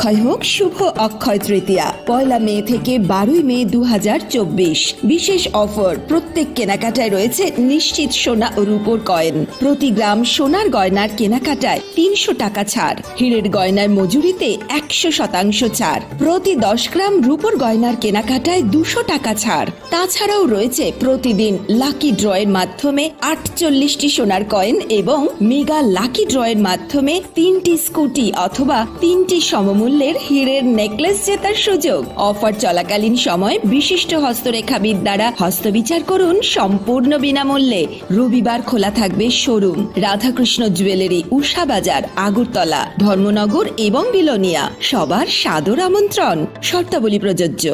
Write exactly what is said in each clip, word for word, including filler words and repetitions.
জয় হোক শুভ অক্ষয় তৃতীয়া, পয়লা মে থেকে বারোই মে দু হাজার চব্বিশ। বিশেষ অফার, প্রত্যেক কেনাকাটায় রয়েছে নিশ্চিত সোনা ও রূপোর কয়েন। প্রতি গ্রাম সোনার গয়নার কেনাকাটায় তিনশো টাকা ছাড়, হীরের গয়নার মজুরিতে একশো শতাংশ ছাড়, প্রতি দশ গ্রাম রূপোর গয়নার কেনাকাটায় দুশো টাকা ছাড়। তাছাড়াও রয়েছে প্রতিদিন লাকি ড্রয়ের মাধ্যমে আটচল্লিশটি সোনার কয়েন এবং মেগা লাকি ড্রয়ের মাধ্যমে তিনটি স্কুটি অথবা তিনটি সমমূল্যের হীরের নেকলেস জেতার সুযোগ। অফার চলাকালীন সময় বিশিষ্ট হস্তরেখাবিদ দ্বারা হস্তবিচার করুন সম্পূর্ণ বিনামূল্যে। রবিবার খোলা থাকবে শোরুম, রাধাকৃষ্ণ জুয়েলারি, উষা বাজার, আগরতলা, ধর্মনগর এবং বিলোনিয়া। সবার সাদর আমন্ত্রণ। শর্তাবলী প্রযোজ্য।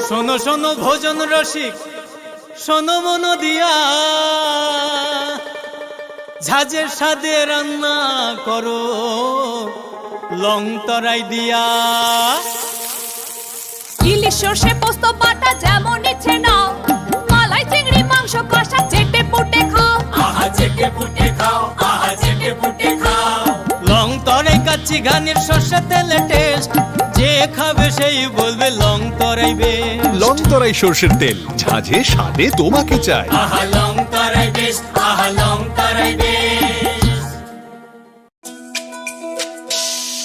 শোনো শোনো ভোজন রসিক, শোনো মন দিয়া, ঝাঁঝের স্বাদে রান্না করো লং তরাই দিয়া। ইলিশ সর্ষে পোস্ত বাটা যেমন ইচ্ছে নাও, মালাই চিংড়ি মাংস কষা চেটে পুটে খাও। আহা চেটে পুটে খাও, আহা চেটে পুটে খাও। লং তরাই কাচ্চি ঘানির সর্ষে তেলে টেস্ট, যে খাবে সেই বলবে লং তরাই বেস্ট। লং তরাই সর্ষের তেল, ঝাঁঝে স্বাদে তোমাকে চাই। আহা লং তরাই বেস্ট, আহা লং তরাই বেস্ট।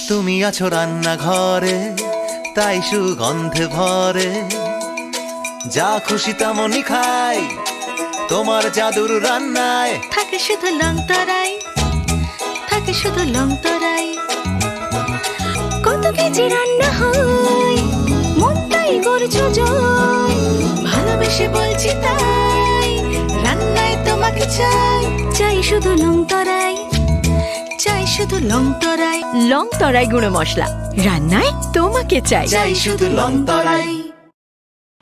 তুমি আছো রান্নাঘরে, তাই সুগন্ধে ভরে। যা খুশি তেমনই খাই, তোমার জাদুর রান্নায়। থাকে শুধু লং তরাই, থাকে শুধু লং তরাই। কত কেজি রান্না হয়, মনটাই করছো জয়। ভালোবেসে বলছি তাই, রান্নায় তোমাকে চাই। চাই শুধু লং তরাই, চাই শুধু লং তরাই। লং তরাই গুঁড়ো মশলা, রান্নায় তোমাকে চাই। চাই শুধু লং তরাই।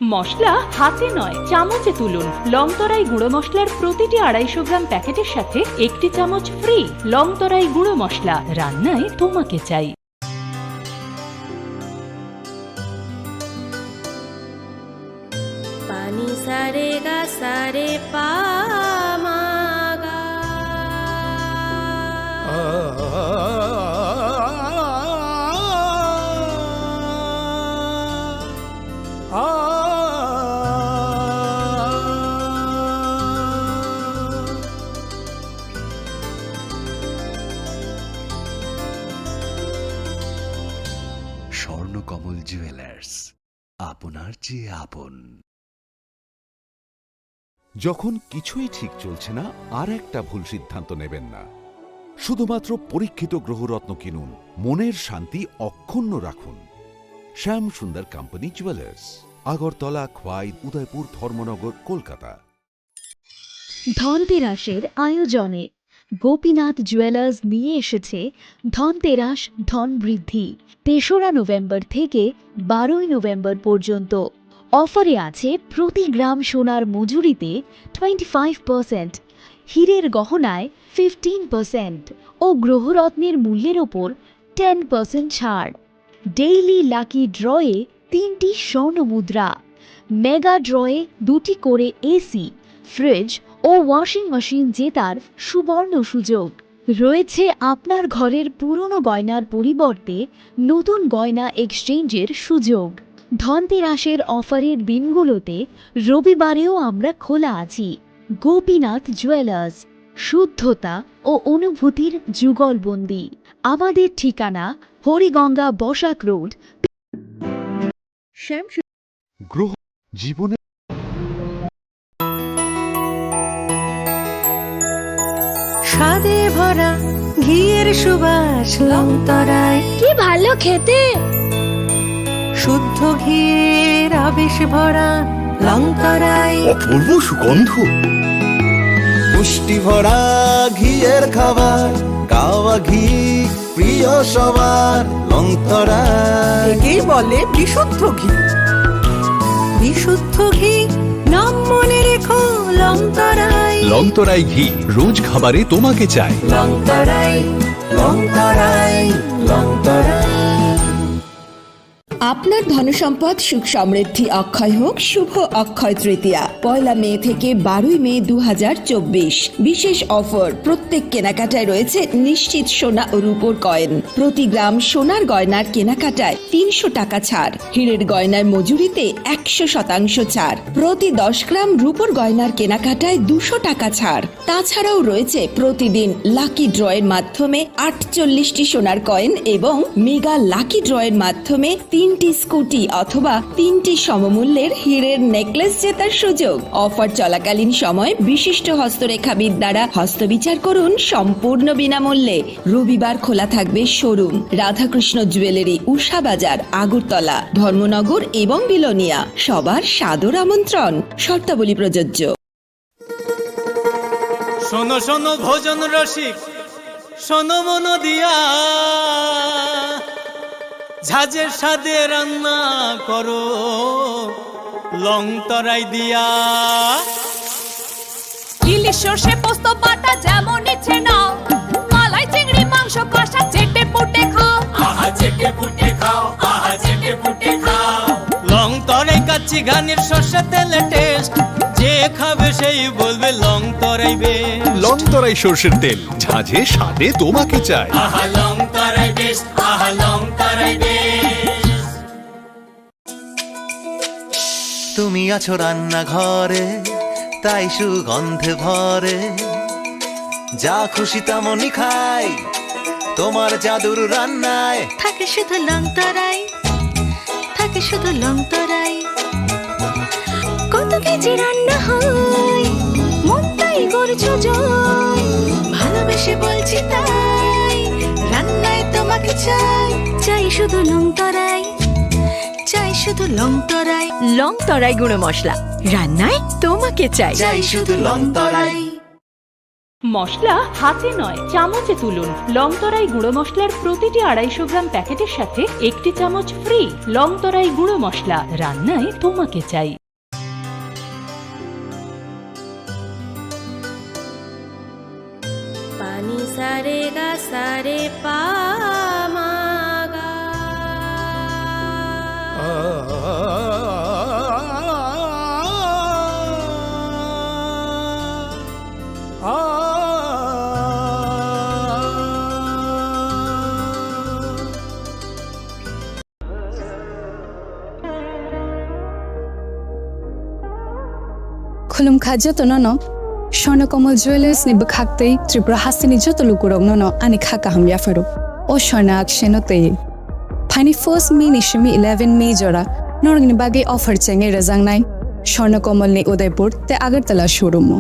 মশলা হাতে নয়, চামচে তুলুন। লং তরাই গুঁড়ো মশলার প্রতিটি আড়াইশো গ্রাম প্যাকেটের সাথে একটি চামচ ফ্রি। লং তরাই গুঁড়ো মশলা, রান্নায় তোমাকে চাই। পানি সারে গা সারে পা মা গা। স্বর্ণকমল জুয়েলার্স, আপনার চেয়ে আপন। যখন কিছুই ঠিক চলছে না, আর একটা ভুল সিদ্ধান্ত নেবেন না। শুধুমাত্র পরীক্ষিত গ্রহরত্ন কিনুন, মনের শান্তি অক্ষুণ্ণ রাখুন। শ্যাম সুন্দর কোম্পানি জুয়েলার্স, আগরতলা, খোয়াই, উদয়পুর, ধর্মনগর, কলকাতা। ধনতেরাসের আয়োজনে গোপীনাথ জুয়েলার্স নিয়ে এসেছে ধনতেরাস ধন বৃদ্ধি। তেসরা নভেম্বর থেকে বারোই নভেম্বর পর্যন্ত। অফারে আছে প্রতি গ্রাম সোনার মজুরিতে টোয়েন্টি ফাইভ পার্সেন্ট, হীরের গহনায় ফিফটিন পার্সেন্ট ও গ্রহরত্নের মূল্যের ওপর টেন পার্সেন্ট ছাড়। ডেইলি লাকি ড্রয়ে তিনটি স্বর্ণ মুদ্রা, মেগা ড্রয়ে দুটি করে এসি, ফ্রিজ ও ওয়াশিং মেশিন জেতার সুবর্ণ সুযোগ। রয়েছে আপনার ঘরের পুরনো গয়নার পরিবর্তে নতুন গয়না এক্সচেঞ্জের সুযোগ। ধনতেরাসের অফারের দিনগুলোতে রবিবারেও আমরা খোলা আছি। গোপীনাথ জুয়েলার্স, শুদ্ধতা ও অনুভূতির যুগলবন্দি। আমাদের ঠিকানা হরিগঙ্গা বসাক রোড, শ্যাম গ্রহ জীবনে স্বাদে ভরা ঘিয়ের সুবাস লং তরাই। কি ভালো খেতে! শুদ্ধ ঘিয়ের আবেশ ভরা লং তরাই। অপূর্ব সুগন্ধ। পুষ্টি ভরা ঘিয়ের খাবার, গাওয়া ঘি প্রিয় সবার লং তরাই। একেই বলে বিশুদ্ধ ঘি। বিশুদ্ধ ঘি, নাম মনে রেখো লং তরাই। লং তরাই ঘি, রোজ খাবারে তোমাকে চাই। লং তরাই, লং তরাই, লং তরাই। আপনার ধনসম্পদ সুখ সমৃদ্ধি অক্ষয় হোক শুভ অক্ষয় তৃতীয়া। পয়লা মে থেকে বারোই মে দু হাজার চব্বিশ। বিশেষ অফার, প্রত্যেক কেনাকাটায় রয়েছে নিশ্চিত সোনা ও রূপোর কয়েন। প্রতি গ্রাম সোনার গয়নার কেনাকাটায় তিনশো টাকা ছাড়, হীরের গয়নার মজুরিতে একশো শতাংশ ছাড়, প্রতি দশ গ্রাম রূপোর গয়নার কেনাকাটায় দুশো টাকা ছাড়। তাছাড়াও রয়েছে প্রতিদিন লাকি ড্রয়ের মাধ্যমে আটচল্লিশটি সোনার কয়েন এবং মেগা লাকি ড্রয়ের মাধ্যমে তিনটি স্কুটি অথবা তিনটি সমমূল্যের হীরের নেকলেস জেতার সুযোগ। অফার চলাকালীন সময় বিশিষ্ট হস্তরেখাবিদ দ্বারা হস্তবিচার করুন সম্পূর্ণ বিনামূল্যে। রবিবার খোলা থাকবে শোরুম, রাধাকৃষ্ণ জুয়েলারি, উষা বাজার, আগরতলা, ধর্মনগর এবং বিলোনিয়া। সবার সাদর আমন্ত্রণ। শর্তাবলী প্রযোজ্য। শোনো শোনো ভোজন রসিক, শোনো মন দিয়া, ঝাঁঝের স্বাদে রান্না করো লং তরাই দিয়া। ইলিশ সর্ষে পোস্ত বাটা যেমন ইচ্ছে নাও, মালাই চিংড়ি মাংস কষা চেটে পুটে খাও। আহা চেটে পুটে খাও, আহা চেটে পুটে খাও। লং তরাই কাচ্চি ঘানির সর্ষে তেলে টেস্ট, যে খাবে সেই বলবে লং তরাই বেস্ট। লং তরাই সর্ষের তেল, ঝাঁঝে স্বাদে তোমাকে চাই। আহা লং তরাই বেস্ট, আহা লং তরাই বেস্ট। তুমি আছো রান্নাঘরে, তাই সুগন্ধে ভরে। যা খুশি তেমনই খাই, তোমার জাদুর রান্নায়। থাকে শুধু লং তরাই, থাকে শুধু লং তরাই। কত কেজি রান্না হয়, মন তাই করছো জয়। ভালোবেসে বলছি তাই, রান্নায় তোমাকে চাই। চাই শুধু লং তরাই, চাই শুধু লং তরাই। লং তরাই গুঁড়ো মশলা, রান্নায় তোমাকে চাই। চাই শুধু লং তরাই। মশলা হাতে নয়, চামচে তুলুন। লং তরাই গুঁড়ো মশলার প্রতিটি আড়াইশো গ্রাম প্যাকেটের সাথে একটি চামচ ফ্রি। লং তরাই গুঁড়ো মশলা, রান্নায় তোমাকে চাই। Pani sa re ga sa re pa ma ga. Khulumkha jotono no, Swarna Kamal Jewellers ni bwkhaktwi Tripura hasteni joto lukurokno no ani kha kaham yapharo. O Swarna Akshay no twi. Phaini first May ni simi eleven May jora norokni bagwi offer chengwi rwjaknai Swarna Kamal ni Udaipur tei Agartala showroom o.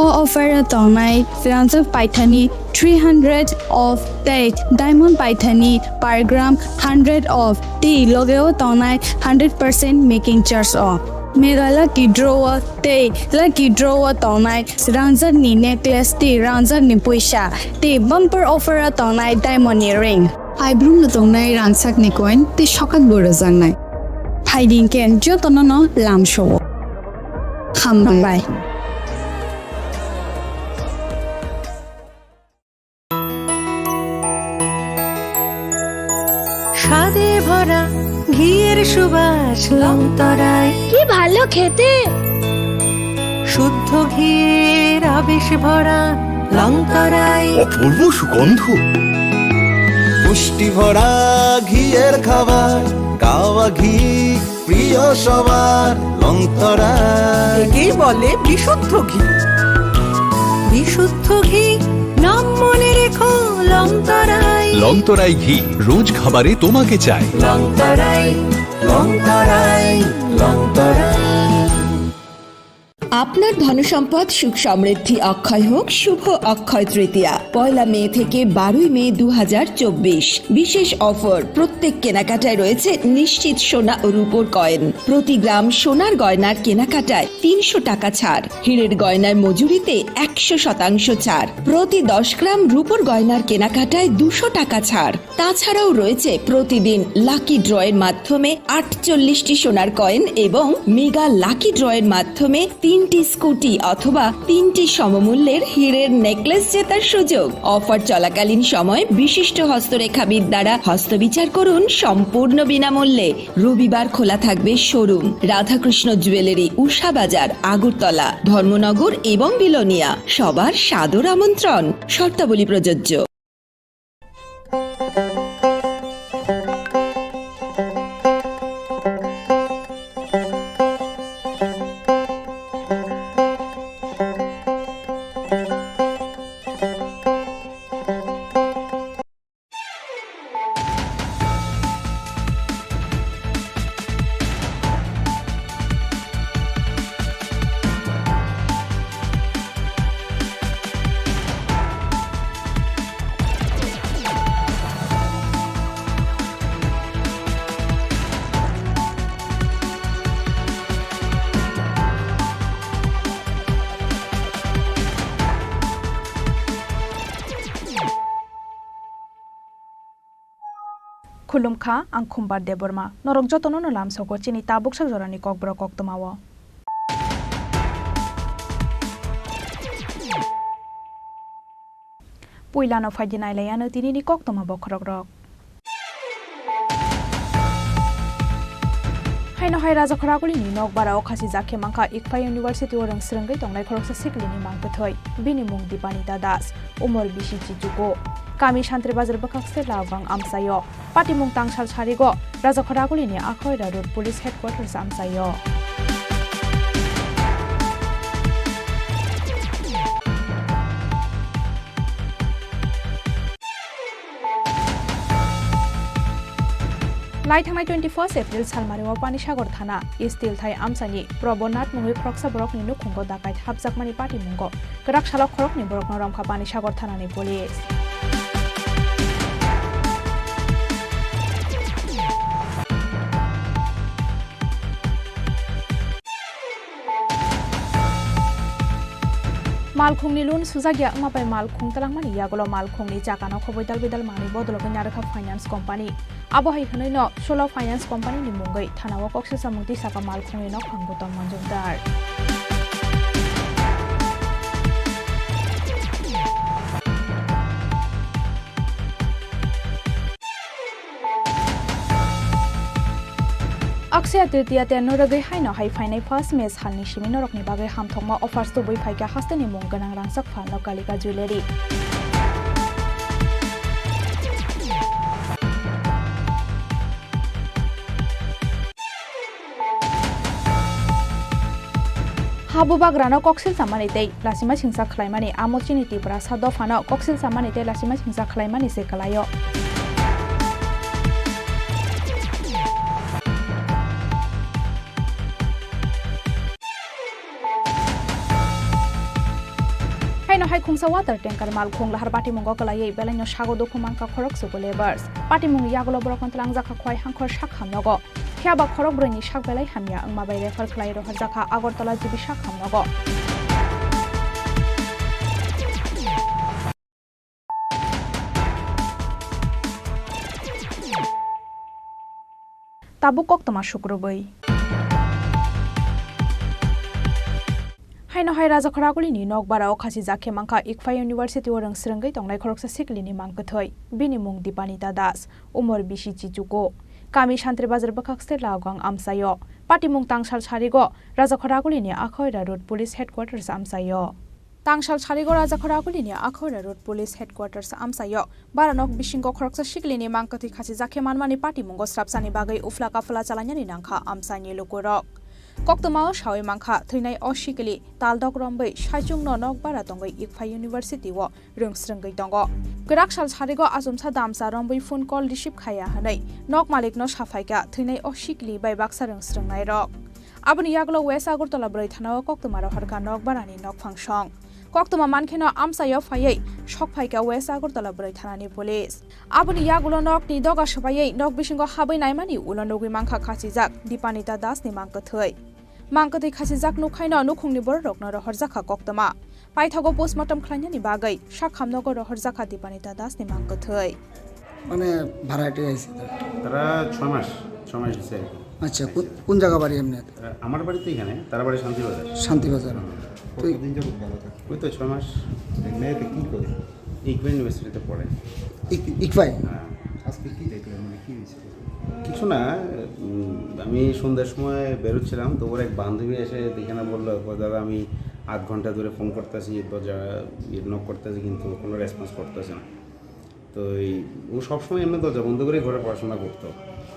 O offer o tongnai rangjak paithani three hundred of tei diamond paithani per gram hundred of tei loge o tongnai hundred percent making charge o. Mega lucky draw o tei lucky draw o tongnai rangjak ni necklace tei rangjak ni puisa tei bumper offer o tongnai diamond ni ring. Aibrumno tongnai rangchakni coin tei sokak bo rwjaknai. Phaidi hinkhe jotono no lamsao. Hambai. স্বাদে ভরা ঘিয়ের সুবাস লং তরাই। কি ভালো খেতে। শুদ্ধ ঘিয়ের আবেশ ভরা লং তরাই। অপূর্ব সুগন্ধ। পুষ্টি ভরা ঘিয়ের খাবার, কাওয়া ঘি প্রিয় সবার লং তরাই। একেই বলে বিশুদ্ধ ঘি। বিশুদ্ধ ঘি, নাম মনে রেখো লং তরাই। লং তরাই ঘি, রোজ খাবারে তোমাকে চাই। লং তরাই, লং তরাই, লং তরাই। আপনার ধনসম্পদ সুখ সমৃদ্ধি অক্ষয় হোক শুভ অক্ষয় তৃতীয়া। পয়লা মে থেকে বারোই মে দু হাজার চব্বিশ। বিশেষ অফার, প্রত্যেক কেনাকাটায় রয়েছে নিশ্চিত সোনা ও রূপোর কয়েন। প্রতি গ্রাম সোনার গয়নার কেনাকাটায় তিনশো টাকা ছাড়, হীরের গয়নার মজুরিতে একশো শতাংশ ছাড়, প্রতি দশ গ্রাম রূপোর গয়নার কেনাকাটায় দুশো টাকা ছাড়। তাছাড়াও রয়েছে প্রতিদিন লাকি ড্রয়ের মাধ্যমে আটচল্লিশটি সোনার কয়েন এবং মেগা লাকি ড্রয়ের মাধ্যমে তিন তিনটি স্কুটি অথবা তিনটি সমমূল্যের হীরের নেকলেস জেতার সুযোগ। অফার চলাকালীন সময় বিশিষ্ট হস্তরেখাবিদ দ্বারা হস্তবিচার করুন সম্পূর্ণ বিনামূল্যে। রবিবার খোলা থাকবে শোরুম। রাধাকৃষ্ণ জুয়েলারি, উষা বাজার, আগরতলা, ধর্মনগর এবং বিলোনিয়া। সবার সাদর আমন্ত্রণ। শর্তাবলী প্রযোজ্য। Khulumkha, ang Khumbar Debbarma. Norok jotono no lamsogo chini tabuk sak jorani kokborok koktwmao. Puilano phaidi nailaiano tinini koktwma bokhorokrok. Haino hai Rajakhor Agulini nokbarao khasijak khe mankha Ikphai University o rwng srwngwi tongnai khoroksa siklini mang kwthwi. Bini mung Dipanita Das, umor bisi chichugo. Kami Santri Bazar bwkhak se Laogang amchaio. Patimung tangsal sarigo Rajakhor Agulini Akhoira Road Police Headquarters amchaio. Lai thangnai twenty first April salmario Panisagar thana East Tilthai amchaini Probonat mungwi khoroksa borokni nukhungo dakait hapjakmani patimungo kwrak salo khoroknwi borokno romkha Panisagar thanani police. Malkhungni loan sujakya wngma bai malkhung twlangmani yagulo malkhungni chakano khoboi dal bidal manwi bodologwi narwkha finance company. Abo hai hwnwino Solo Finance Company ni mungwi thanao koksilsamung tisaka malkhungni nokphang Gautam Majumdar. Akshaya Tritiya tenno rwgwi haino hai phainai first May salni simi norokni bagwi hamthokma offers tubui phaikha hasteni mung gwnang rangchak phalno Kalika Jewellery. Ha bubagrano koksil samani tei lasima singsa khlaimani, amo chini Tiprasa dophano koksil samani tei lasima singsa khlaimani se kwlaio. Haino hai khungsa water tanker malkhung lahar patimungo kwlaiwi belaino sago dukhu mankha khorok sugo labours. Patimungni yagulo borokno twlangjakha Khowai Hangkhor sak hamnogo. Phiya ba khorok brwi ni sak belai hamya wngma bai refer khlai rohorjakha Agartala G B sak hamnogo. Tabuk koktwma sukrubwi. Haino hai Rajakhor Agulini nokbarao khasijak khe mankha Ikphai University o rwng srwngwi tongnai khoroksa siklini mang kwthwi. Bini mung Dipanita Das, umor bisi chichugo. Kami Santri Bazar bwkhak se Laogang amchaio. Patimung tangsal sarigo Rajakhor Agulini Akhoira Road Police Headquarters amchaio. Tangsal sarigo Rajakhor Agulini Akhoira Road Police Headquarters amchaio. Bara nok bisingo khoroksa siklini mang kwthwi khasijak khe manmani patimungo srapsani bagwi ufla kaphla chalainani nangkha amchaini lukurok. Koktwmao sawi mankha, thwinai o sikli taldok romwi saichungno nokbara tongwi Ikphai University o rwng srwngwi tongo. Kwrak sal sarigo achomsa damsa romwi phone call receive khaiya hwnwi nok malikno saphaikha thwinai o sikli bai baksa rwng srwngnairok. Aboni yagulo West Agartala bwrwi thanao koktwma rohorkha nokbarani nokphang song. Koktwma mankheno amchaio phaiwi sokphaikha West Agartala bwrwi thanani police. Aboni yagulo nokni doga swbaiwi nok bisingo habwi naimani ulo nugwi mankha khasijak Dipanita Dasni mang kwthwi. Mang kwthwi khasijak nukhaino nukhungni bororokno rohorjakha koktwma. Paithago postmortem khlainani bagwi sak hamnogo rohorjakha Dipanita Dasni mang kwthwi. মানে ভাড়াটি আইছে তারা। তারা ছয় মাস, ছয় মাস হয়েছে আর কি। আচ্ছা, কোন, কোন জায়গা বাড়ি এমনি? আহ, আমার বাড়ি তো এখানে, তারা বাড়ি শান্তিবাজার। শান্তিবাজার। হুম। তো এই কতদিন যাবত ভাড়া থাকে? ওই তো ছয় মাস। এই মেয়েটা কি করে? ইকবাল ইউনিভার্সিটিতে পড়ে। ইক-, ইকবাই? হ্যাঁ। আজকে কি দেখলেন? মানে, কি হয়েছে? কিছু না, উম, আমি সন্ধ্যার সময় বেরোচ্ছিলাম, তো ওর এক বান্ধবী এসে এখানে বললো, "দাদা, আমি আধ ঘন্টা ধরে ফোন করতেছি, দরজা ইয়ে নক করতেছি, কিন্তু কোনো রেসপন্স করতেছে না।" তো এই ও সবসময় এমনি দরজা বন্ধ করে ঘরে পড়াশোনা করতো।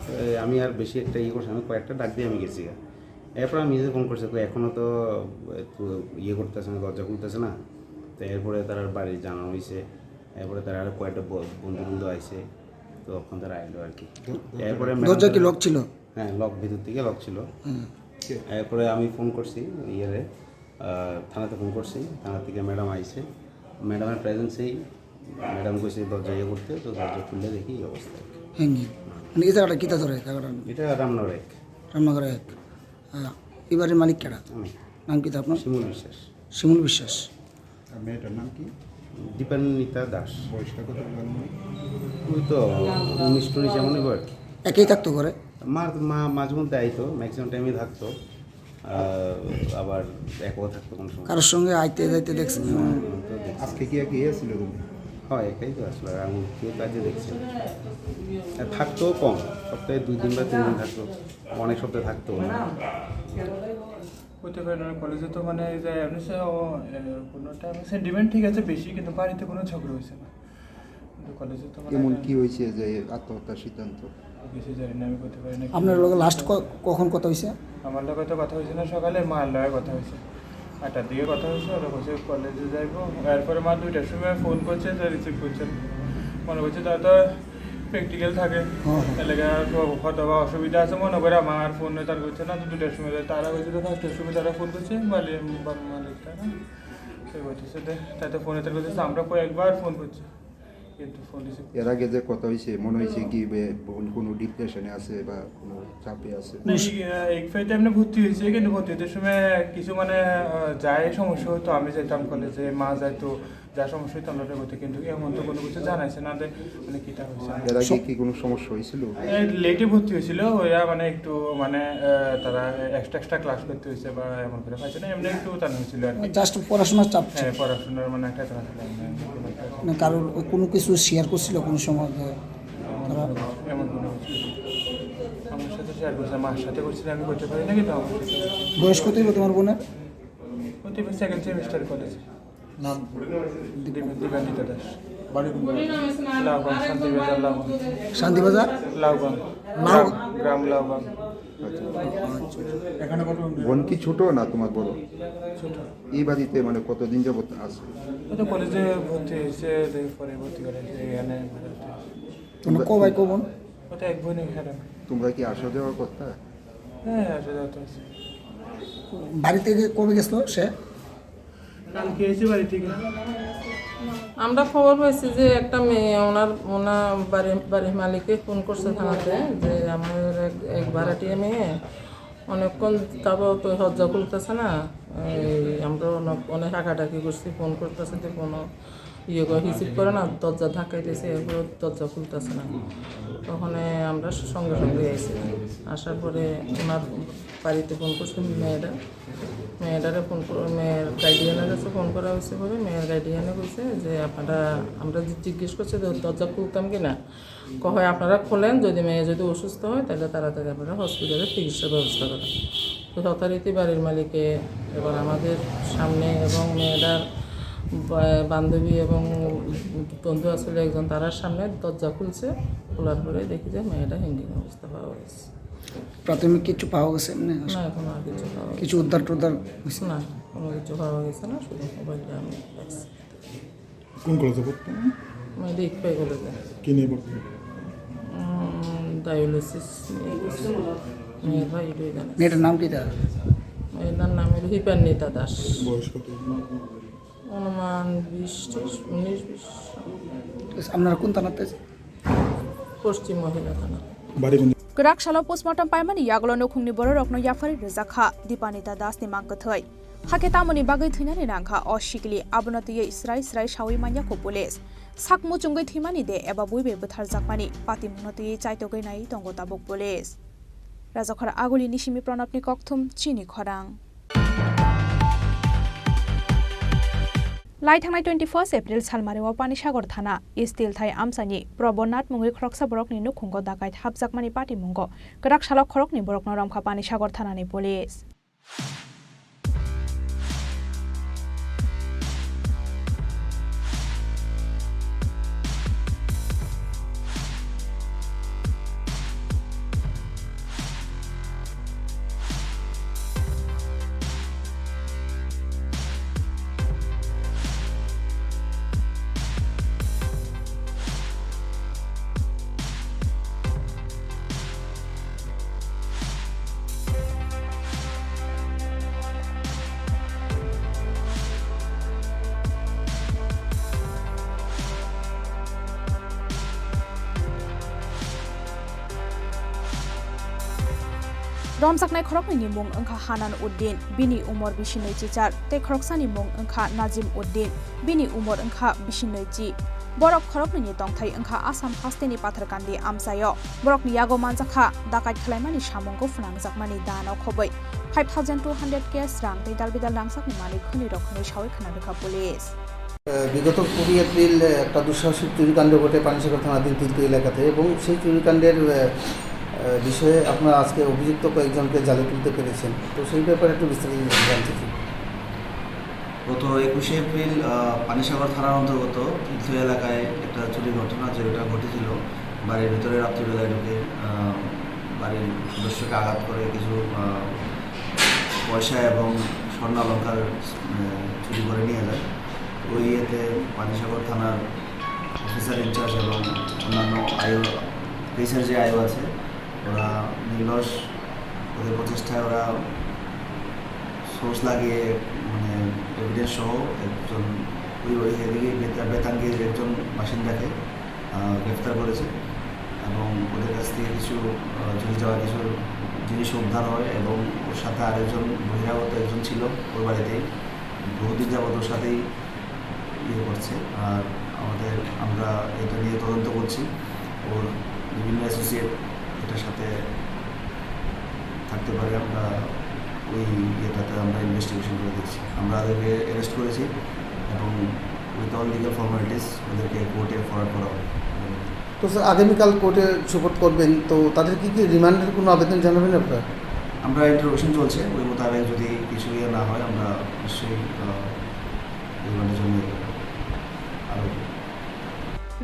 তো এই আমি আর বেশি একটা ইয়ে করছি, আমি কয়েকটা ডাক দিয়ে আমি গেছি গা। এরপর আমি নিজে ফোন করছি, তো এখনও তো একটু ইয়ে করতেছে না, দরজা খুলতেছে না। তো এরপরে তার আর বাড়ি জানানো হয়েছে, এরপরে তার আরও কয়েকটা ব-, বন্ধু বন্ধু আইছে, তো তখন তারা আইলো আর কি। দ-, দরজাটা এরপরে ম্যাডাম দরজা কি তারা লক ছিল? হ্যাঁ, লক, ভিতর থেকে লক ছিল। হুম। এরপরে আমি ফোন করছি ইয়েরে, আহ, থানাতে ফোন করছি, থানা থেকে ম্যাডাম আইছে। ম্যাডামের প্রেজেন্সেই ম্যাডাম কইছে দরজা ইয়ে করতে, তো দরজা খুললে দেখি এই অবস্থা। হ্যাঁ, নি। মানে এই জায়গাটা কিতা ধরে, জায়গাটা? এটা রামনগর এক। রামনগর এক। আহ, এবারে মালিক কেডা? আমি। নাম কিতা আপনার? শিমুল বিশ্বাস। শিমুল বিশ্বাস। আর মেয়েটার নাম কি? দীপান্বিতা দাস। বয়সটা কত বলুন? ওই তো উনিশ টুনিশ এমন হইব আর কি। একেই থাকতো ঘরে? মার, মা মাঝে মধ্যে আইতো, ম্যাক্সিমাম টাইমে থাকতো। আহ, আবার একও থাকতো কোনো সময়। কারোর সঙ্গে আইতে যাইতে দেখছেন? হুম, তো দেখছি। আজকে কি একাই আসছিল রুমে? হয়, একাই তো আসলো, আর আমি কেউ কাজে দেখছি না। আর থাকতো কম, সপ্তাহে দুই দিন বা তিন দিন থাকতো, অনেক সপ্তাহে থাকতো না। হতে পারে না, কলেজে তো মানে এই যে এমনি সে ও, এ, কোনো টাইমে সেন্টিমেন্ট ঠিক আছে বেশি, কিন্তু বাড়িতে কোনো ঝগড়া হয়েছে না। কিন্তু কলেজে তো মানে এমন একটা কি হয়েছে যে আত্মহত্যার সিদ্ধান্ত? কিছু জানি না, আমি করতে পারি না। আপনার লগে লাস্ট ক-, কখন কথা হয়েছে? আমার লগে তো কথা হয়েছে না সকালে, মার লগে কথা হয়েছে। আটটার দিকে কথা হয়েছে, ওরা বলছে কলেজে যাইবো। এরপরে মা দুইটার সময় ফোন করছে, তো রিসিভ করছে না। মনে করছে তার তো প্র্যাকটিক্যাল থাকে, হ্যাঁ, হ্যাঁ। এলাকা হয়তো বা অসুবিধা আছে মনে করে, আমার ফোন তার করছে না, তো দুইটার সময় তারা বলছে তো ফার্স্টের সময় তারা ফোন করছে, মালিক, বাবা মালিক তারা। সে বলতেছে যে তাই তো ফোনে তার করতেছে, আমরা কয়েকবার ফোন করছি। কিন্তু ফোন রিসিভ এর আগে যে কথা হইছে, মনে হইছে কি বে-, বোন কোনো ডিপ্রেশনে আছে বা কোনো চাপে আছে? না, এই, আহ, এক ফাইটে এমনি ভর্তি হয়েছে, কিন্তু ভর্তি হতে সময় কিছু মানে, আহ, যায় সমস্যা হতো, আমি যাইতাম কলেজে, মা যাইতো, যা সমস্যা হইতো আমরা ভর্তি, কিন্তু এমন তো কোনো কিছু জানাইছে না যে মানে কিতা হয়েছে। এর আগে সব কি কোনো সমস্যা হয়েছিল? এই লেটে ভর্তি হয়েছিল, ওরা মানে একটু মানে, আহ, তারা এক্সট্রা এক্সট্রা ক্লাস করতে হয়েছে বা এমন করে পাইছে না, এমনি একটু টান হয়েছিল আর কি। জাস্ট পড়াশোনার চাপ ছিল। হ্যাঁ, পড়াশোনার মানে একটা চাপ ছিল, এমনি কোনো একটা মানে কারোর কোনো কিছু শেয়ার করছিল কোনো সময় যে তারা? এমন কোনো কিছু নেই। আমার সাথে শেয়ার করছে, মার সাথে করছিল, আমি করতে পারি না, কিন্তু আমার সাথে। বয়স কত হইব তোমার বোনের? ও তো এবার সেকেন্ড সেমিস্টার কলেজে। নাম? দীপ-, দীপান্বিতা দাস। বাড়ি কোন জায়গায়? লাউগাং, শান্তিবাজার লাউগাং। শান্তিবাজার? লাউগাং। লাউ- গ্রাম, গ্রাম লাউগাং। আচ্ছা। এখানে কত? বোন কি ছোট না তোমার বড়? ছোট। এই বাড়িতে মানে কতদিন যাবত আছে? ও তো কলেজে ভর্তি হয়েছে, তো পরে ভর্তি করে এখানে। তোমরা ক ভাই ক বোন? ও তো এক বোন এখানে। তোমরা কি আসা যাওয়া করতা? হ্যাঁ, আসা যাওয়া তো আছে। বাড়ি থেকে কবে গেছিল সে? কালকে এসে বাড়ি থেকে। আমরা খবর পাইছি যে একটা মেয়ে, ওনার, ওনার বাড়ি, বাড়ির মালিকে ফোন করছে থানাতে যে আমার এক, এক ভাড়াটিয়া মেয়ে অনেকক্ষণ তারপর তো দরজা খুলতেছে না। এই আমরা অনেক, অনেক হাঁকাডাকি করছি, ফোন করতেছে তো ফোনও ইয়ে করে, রিসিভ করে না, দরজা ধাক্কাই দিয়েছে, এরপর দরজা খুলতেছে না। তখন আমরা সঙ্গে সঙ্গে এসে, আসার পরে ওনার বাড়িতে ফোন করছে মেয়েটা, মেয়েটারে ফোন করে, মেয়ের গার্ডিয়ানের কাছে ফোন করা হয়েছে বলে মেয়ের গার্ডিয়ানে বলছে যে আপনারা, আমরা যে জিজ্ঞেস করছি যে দরজা খুলতাম কি না, ক হয় আপনারা খোলেন, যদি মেয়ে যদি অসুস্থ হয় তাহলে তাড়াতাড়ি আপনারা হসপিটালে চিকিৎসার ব্যবস্থা করেন। তো যথারীতি বাড়ির মালিকে এবং আমাদের সামনে এবং মেয়েটার বা-, বান্ধবী এবং বন্ধু আসলে একজন তারার সামনে দরজা খুলছে, খোলার পরে দেখি যে মেয়েটা হ্যাঙ্গিং অবস্থা পাওয়া গেছে। প্রাথমিক কিছু পাওয়া গেছে এমনি? না, এখন আর কিছু পাওয়া গেছে কিছু উদ্ধার টুদ্ধার হয়েছে? না, কোনো কিছু পাওয়া গেছে না, শুধু মোবাইলটা আমি পাইছি। কোন কলেজে পড়তো? আমি দেখবে কলেজে। কি নিয়ে পড়তো? উম, ডায়ালিসিস নিয়ে পড়ছে। মেয়ের ভাই এটাই জানে। মেয়েটার নাম কি তার? মেয়েটার নাম হলো হিপান্বিতা দাস। বয়স কত? অনুমান বিশ ত্রিশ, উনিশ বিশ। আপনারা কোন থানাতে? পশ্চিম মহিলা থানা। বাড়ি কোন? Kwrak salo postmortem paimani yagulo nukhungni bororokno yapharwi rwjak kha Dipanita Das ni mang kwthwi. Hakhe tamoni bagwi thwinani nangkha o sikli, abono twiwi srai srai sawi manya kho police. Sak muchungwi thwimani de eba bui bai bwtharjakmani, patimungno twiwi chaitogwi naiwi tongo tabuk police. Rajakhor Aguli ni simi Pranabni kokthum chini khorang. Lai thangnai twenty first April salmari o Panisagar thana Steel Thai amchaini Prabhanath mungwi khoroksa borokni nukhungo dakait hapjakmani patimungo kwrak salo khoroknwi borokno romkha Panisagar thanani police. Romjaknai khoroknwini mung wngkha Hanan Uddin, bini umor bisi nwi chichar, tei khoroksani mung wngkha Najim Uddin, bini umor wngkha bisi nwi chi. Borok khoroknwini tongthai wngkha Assam hasteni Patharkandi amchaio. Borokni yago manjakha dakait khwlaimani samungo phwnangjakmani dano khobwi five thousand two hundred cash rang tei dalbidal rangchakni manwi khwnwi rok hwnwi sawi khwna rwkha police. আহ, বিগত কুড়ি এপ্রিল, আহ, একটা দুঃসাহসিক চুরিকাণ্ড ঘটে পানিসাগর থানাধীন তিলতু এলাকাতে, এবং সেই চুরিকাণ্ডের, আহ, আহ, বিষয়ে আপনারা আজকে অভিযুক্ত কয়েকজনকে জালে তুলতে পেরেছেন, তো সেই ব্যাপারে একটু বিস্তারিত জানতে চাই। গত একুশে এপ্রিল, আহ, পানিসাগর থানার অন্তর্গত তিলতু এলাকায় একটা চুরির ঘটনা, যেটা ঘটেছিল বাড়ির ভিতরে রাত্রিবেলায় ঢুকে, আহ, বাড়ির সদস্যকে আঘাত করে কিছু, আহ, পয়সা এবং স্বর্ণালংকার, আহ, চুরি করে নিয়ে যায়। ওই ইয়েতে পানিসাগর থানার অফিসার ইনচার্জ এবং অন্যান্য আইও, পেশার যে আইও আছে, ওরা নির্লস ওদের প্রচেষ্টায় ওরা সোর্স লাগিয়ে, মানে, এভিডেন্স সহ একজন ওই, ওই এদিকে বেতা-, বেতাঙ্গের একজন বাসিন্দাকে, আহ, গ্রেফতার করেছে এবং ওদের কাছ থেকে কিছু, আহ, চুরি যাওয়া কিছু জিনিস উদ্ধার হয় এবং ওর সাথে আরেকজন বহিরাগত একজন ছিল ওর বাড়িতেই, বহুদিন যাবত ওর সাথেই ইয়ে করছে। আর আমাদের, আমরা এটা নিয়ে তদন্ত করছি, ওর বিভিন্ন অ্যাসোসিয়েট এটার সাথে থাকতে পারে, আমরা ওই ইয়েটাতে আমরা ইনভেস্টিগেশন করে দেখছি। আমরা ওদেরকে অ্যারেস্ট করেছি এবং উইথ অল লিগ্যাল ফর্মালিটিস ওদেরকে কোর্টে ফরওয়ার্ড করা হবে। তো স্যার, আগামীকাল কোর্টে সুপোর্ট করবেন, তো তাদের কি কি রিমান্ডের কোনো আবেদন জানাবেন আপনারা? আমরা ইন্টারোগেশন চলছে, ওই মোতাবেক যদি কিছু ইয়ে না হয়, আমরা নিশ্চয়ই, আহ, রিমান্ডের জন্য আরও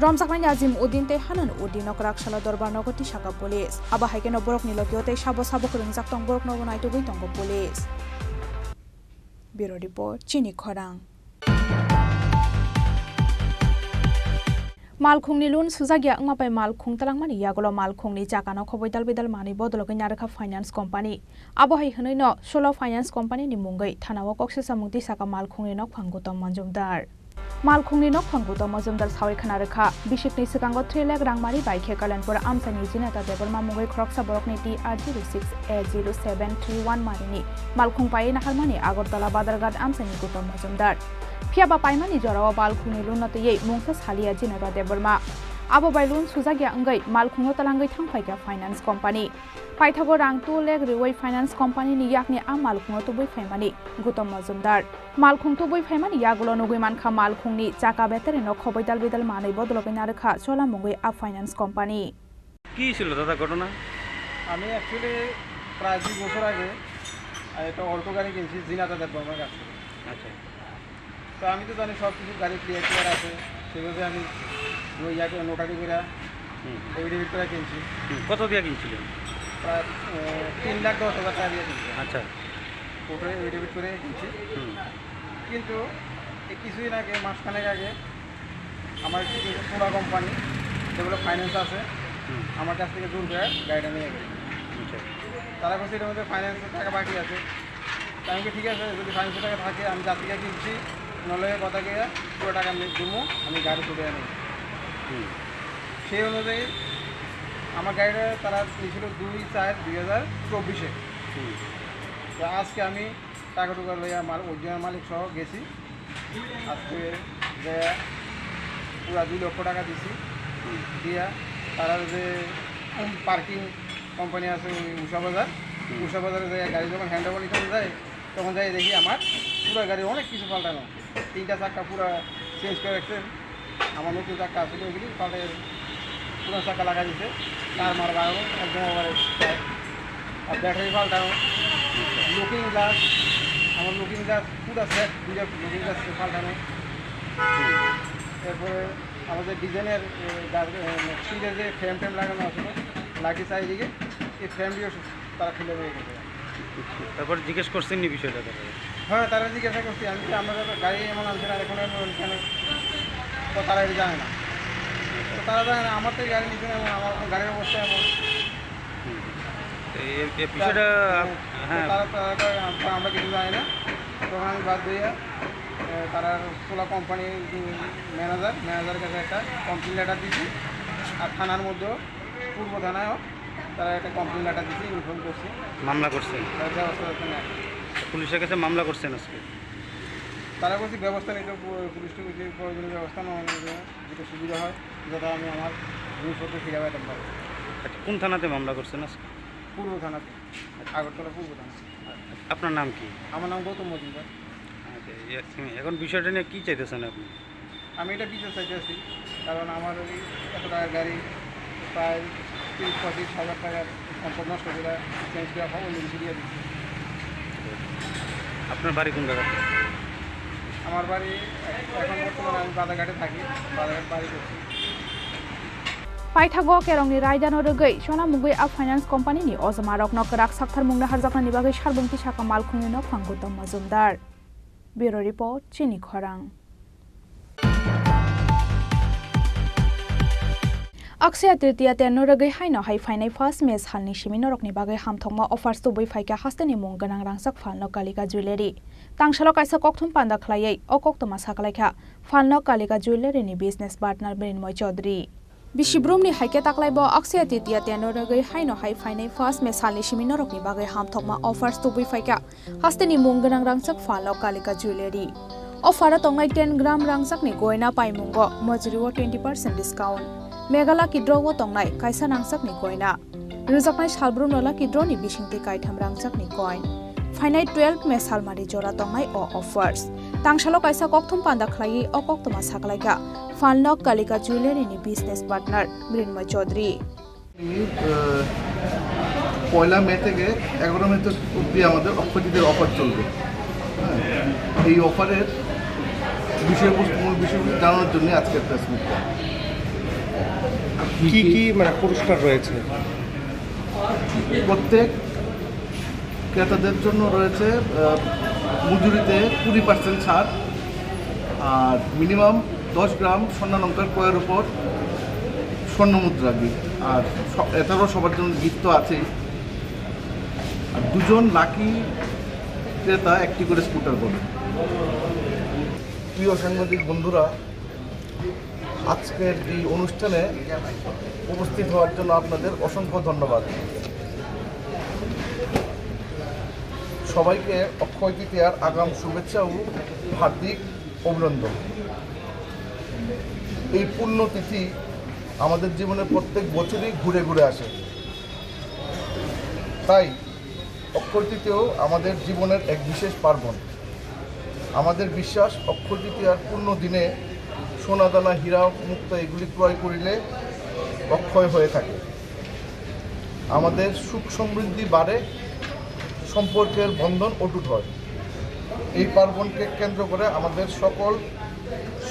Romjaknai Najim Uddin tei Hanan Uddin no kwrak salo dorbar nogo tisaka police. Abo hai kheno borokni logio tei sabo sabo kwrwngjak tong borokno bo naitugwi tongo police. Bureau Report, Chini Khorang. Malkhungni loan sujakya wngma bai malkhung talangmani yagulo malkhungni chakano khobwi dalbidal manwi bodologwi narwkha finance company. Abo hai hwnwi no Solo Finance Company ni mungwi thanao kok sesa mung tisaka malkhungni nokphang Gutom Majumdar. Malkhungni nokphang Gutom Majumdar sawi khna rwkha, bisikni swkango three lakh rang mari bai khe Kalanpur amchaini Jinata Debbarma mungwi khoroksa borokni T R zero six A zero seven three one marini malkhung paiwi naharmani Agartala Badarghat amchaini Gutom Majumdar. Phiya ba paimani jorao malkhungni loan no twiwi mungsa saliya Jinata Debbarma. Abo bai loan sujakya wngwi malkhungo talangwi thangphaikha finance company. Paithago rang two lakh rwui finance company ni yakni a malkhungo tubui phaimani Gutom Majumdar. Malkhung tubui phaimani yagulo nugui mankha malkhungni chaka battery no khoboi dal bidal manwi bodologwi narwkha chola mungwi a finance company. কি ছিল দাদা ঘটনা? আমি অ্যাকচুয়ালি প্রায় দুই বছর আগে একটা অল্টো গাড়ি কিনছি জিনাতা দেববর্মার কাছ থেকে। আচ্ছা। তো আমি তো জানি সব কিছু গাড়ি ক্লিয়ার ক্লিয়ার আছে, সেভাবে আমি ওই ইয়াকে নোটারি করে হুম। এফিডেভিট করে কিনছি। হুম, কত দিয়ে কিনছিলেন? প্রায়, আহ, তিন লাখ দশ হাজার টাকা দিয়ে কিনছি। আচ্ছা। কোর্টে এফিডেভিট করে কিনছি। হুম। কিন্তু এই কিছুদিন আগে, মাসখানেক আগে আমার কিছু সোনা কোম্পানি, যেগুলো ফাইন্যান্স আছে, হুম। আমার কাছ থেকে জোর করে গাড়িটা নিয়ে গেছে। আচ্ছা। তারা বলছে, "এটার মধ্যে ফাইন্যান্সের টাকা বাকি আছে।" তো আমি বলি, "ঠিক আছে, যদি ফাইন্যান্সের টাকা থাকে, আমি যাত্রীকে কিনছি, নলে কথা গিয়ে পুরো টাকা আমি দিব, আমি গাড়ি তুলে আনি।" হুম। সেই অনুযায়ী আমার গাড়িটা তারা নিয়েছিল দুই চার দুই হাজার চব্বিশে। হুম। তো আজকে আমি টাকা টুকা লইয়া মাল, অরিজিনাল মালিক সহ গেছি। আজকে যে পুরা দুই লক্ষ টাকা দিছি, হুম। দিয়া তারা যে, উম, পার্কিং কোম্পানি আছে ওই উষা বাজার। হুম। উষা বাজারে যাই, গাড়ি যখন হ্যান্ড ওভার নিতে যায়, তখন যাই দেখি আমার পুরো গাড়ি অনেক কিছু পাল্টানো। তিনটা চাক্কা পুরো চেঞ্জ করে রাখছে। আমার নতুন চাক্কা আসলে ওগুলি পাল্টে পুরো চাক্কা লাগাই দিছে। তার মার বাগানো একদম ওভারে। আর ব্যাটারি পাল্টানো, লুকিং গ্লাস, আমার লুকিং গ্লাস পুরো সেট, দুইটা লুকিং গ্লাস পাল্টানো। এরপরে আমাদের ডিজাইনের, এ, গাছ, এ, সিটের যে ফ্রেম ট্রেম লাগানো আছে, লাঠি চারিদিকে, এই ফ্রেমটিও তারা খুলে দিয়ে গেছে। তারপর জিজ্ঞেস করছেন নি বিষয়টা তারা? হ্যাঁ, তারা জিজ্ঞাসা করছি, আমি কি আপনারা তো গাড়ি এমন আনছেন আর এখন এমন কেন? তো তারা এটা জানে না। তো তারা জানে না, আমার তো এই গাড়ি নিচ্ছে না, এবং আমার গাড়ির অবস্থা এমন। হুম। এই, এই বিষয়টা, তো হ্যাঁ। তারা, তারা, তারা, আমরা কিছু জানি না। তখন আমি বাদ দিয়ে, এ, তারা পোলা কোম্পানির ম্যানেজার, ম্যানেজারের কাছে একটা কমপ্লেন লেটার দিচ্ছি। আর থানার মধ্যেও, পূর্ব থানায়ও তারা একটা কমপ্লেন লেটার দিচ্ছি, ইনফর্ম করছি। মামলা করছেন? তারা ব্যবস্থা যাতে নেয়। পুলিশের কাছে মামলা করছেন আজকে? তারা বলছে ব্যবস্থা নিতে, পু-, পুলিশকে বলছে প্রয়োজনীয় ব্যবস্থা নেওয়া হবে, যেটা সুবিধা হয়, যাতে আমি আমার জিনিসপত্র ফিরে পেতাম পারি। আচ্ছা, কোন থানাতে মামলা করছেন আজকে? পূর্ব থানাতে, আগরতলা পূর্ব থানা। আপনার নাম কি? আমার নাম গৌতম মজুমদার। আচ্ছা, এ-, এখন বিষয়টা নিয়ে কি চাইতেছেন আপনি? আমি এটা বিচার চাইতে আছি, কারণ আমার ওই এত টাকার গাড়ি, প্রায় তিরিশ পঁয়ত্রিশ হাজার টাকার সম্পদ নষ্ট করে চেঞ্জ করে অন্য কিছু দিয়ে দিচ্ছি। আপনার বাড়ি কোন জায়গাতে? আমার বাড়ি এখ-, এখন বর্তমানে আমি বাজারঘাটে থাকি, বাজারঘাট বাড়ি করছি। Paithago Kerongni raidano rwgwi chona mungwi a finance company ni ojma rokno kwrak sakthar mungno harjaknani bagwi sarbung tisaka malkhungni nokphang Gautam Majumdar. Bureau Report, Chini Khorang. Akshaya Tritiya tenno rwgwi haino hai phainai first May salni simi norokni bagwi hamthokma offers tubui phaikha hasteni mung gwnang rangchak phalno Kalika Jewellery. Tangsalo kaisa kokthum panda khlaiwi o koktwma sakalaikha phalno Kalika Jewellery ni business partner Mrinmoy Chaudhary. Bisi brumni hai khe taklaibo Akshaya Tritiya tenno rwgwi haino hai phainai first May salni simi norokni bagwi hamthokma offers tubui phaikha hasteni mung gwnang rangchak phalno Kalika Jewellery. Offer o tongnai ten gram rangchakni goina paimungo mojri o twenty percent discount. Mega Lucky Draw o tongnai kaisa rangchakni goina. Rwjaknai salbrumno Lucky Draw ni bisingtwi kaitham rangchakni coin. Phainai twelve May salmari jora tongnai o offers. Tangsalo kaisa kokthum panda khlaiwi o koktwma sakalaikha Phalno Kalika Jewellery ni business partner Mrinmoy Chaudhary. আহ, পয়লা মে থেকে এগারো মে তো অবধি আমাদের অক্ষয় তৃতীয়ার অফার চলবে। হ্যাঁ, এই অফারের বিষয়বস্তু, মূল বিষয়বস্তু জানানোর জন্য আজকের প্রেস মিটটা। কি কি মানে পুরস্কার রয়েছে? প্রত্যেক ক্রেতাদের জন্য রয়েছে, আহ, মজুরিতে কুড়ি পার্সেন্ট ছাড়, আর মিনিমাম দশ গ্রাম স্বর্ণালংকার ক্রয়ের উপর স্বর্ণ মুদ্রা গিফট। আর স-, এছাড়াও সবার জন্য গিফট তো আছেই। আর দুজন লাকি ক্রেতা একটি করে স্কুটার পাবে। প্রিয় সাংবাদিক বন্ধুরা, আজকের এই অনুষ্ঠানে উপস্থিত হওয়ার জন্য আপনাদের অসংখ্য ধন্যবাদ। সবাইকে অক্ষয় তৃতীয়ার আগাম শুভেচ্ছা ও হার্দিক অভিনন্দন। এই পুণ্যতিথি আমাদের জীবনে প্রত্যেক বছরই ঘুরে ঘুরে আসে, তাই অক্ষয় তৃতীয়াও আমাদের জীবনের এক বিশেষ পার্বণ। আমাদের বিশ্বাস, অক্ষয় তৃতীয়ার পূর্ণ দিনে সোনাদানা, হীরা, মুক্তা এগুলি ক্রয় করিলে অক্ষয় হয়ে থাকে। আমাদের সুখ সমৃদ্ধি বাড়ে, সম্পর্কের বন্ধন অটুট হয়। এই পার্বণকে কেন্দ্র করে আমাদের সকল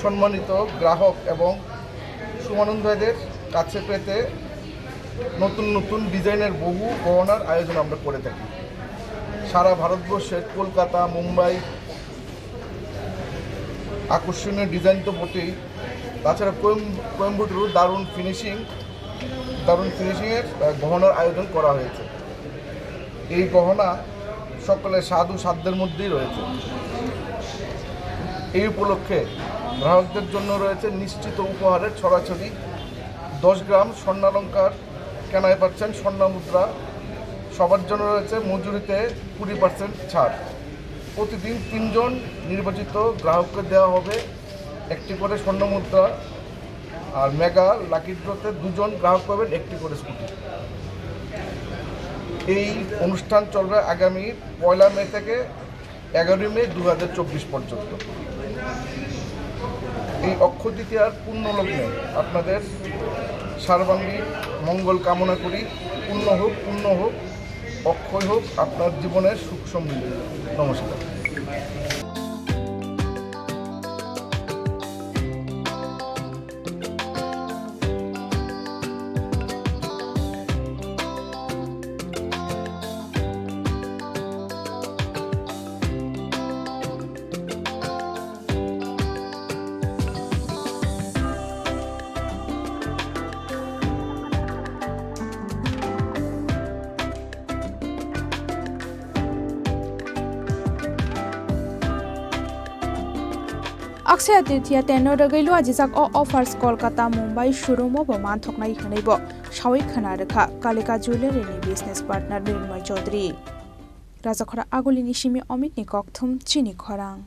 সম্মানিত গ্রাহক এবং শুভানুধ্যায়ীদের কাছে পেতে নতুন নতুন ডিজাইনের বহু গহনার আয়োজন আমরা করে থাকি। সারা ভারতবর্ষের কলকাতা, মুম্বাই আকর্ষণীয় ডিজাইন তো বটেই, তাছাড়া কোয়েম-, কোয়েম্বাটুরও দারুণ ফিনিশিং, দারুণ ফিনিশিংয়ের, আহ, গহনার আয়োজন করা হয়েছে। এই গহনা সকলের সাধু সাধ্যের মধ্যেই রয়েছে। এই উপলক্ষে গ্রাহকদের জন্য রয়েছে নিশ্চিত উপহারের ছড়াছড়ি। দশ গ্রাম স্বর্ণালংকার কেনায় পাচ্ছেন স্বর্ণ মুদ্রা। সবার জন্য রয়েছে মজুরিতে কুড়ি পার্সেন্ট ছাড়। প্রতিদিন তিনজন নির্বাচিত গ্রাহককে দেওয়া হবে একটি করে স্বর্ণ মুদ্রা। আর মেগা লাকি ড্রতে দুজন গ্রাহক পাবেন একটি করে স্কুটি। এই অনুষ্ঠান চলবে আগামী পয়লা মে থেকে এগারোই মে দু হাজার চব্বিশ পর্যন্ত। এই অক্ষয় তৃতীয়ার পূর্ণ লগ্নে আপনাদের সার্বাঙ্গীন মঙ্গল কামনা করি। পূর্ণ হোক, পূর্ণ হোক, অক্ষয় হোক আপনার জীবনের সুখ সমৃদ্ধি। নমস্কার। Akshaya Tritiya tenno rwgwi luajijak o offers Kolkata, Mumbai showroom-o bo manthoknai hwnwi bo sawi khwna rwkha Kalika Jewellery-ni business partner Nirmoy Chaudhary. Rajakhora Agulini simi Omitni kokthum chini khorang.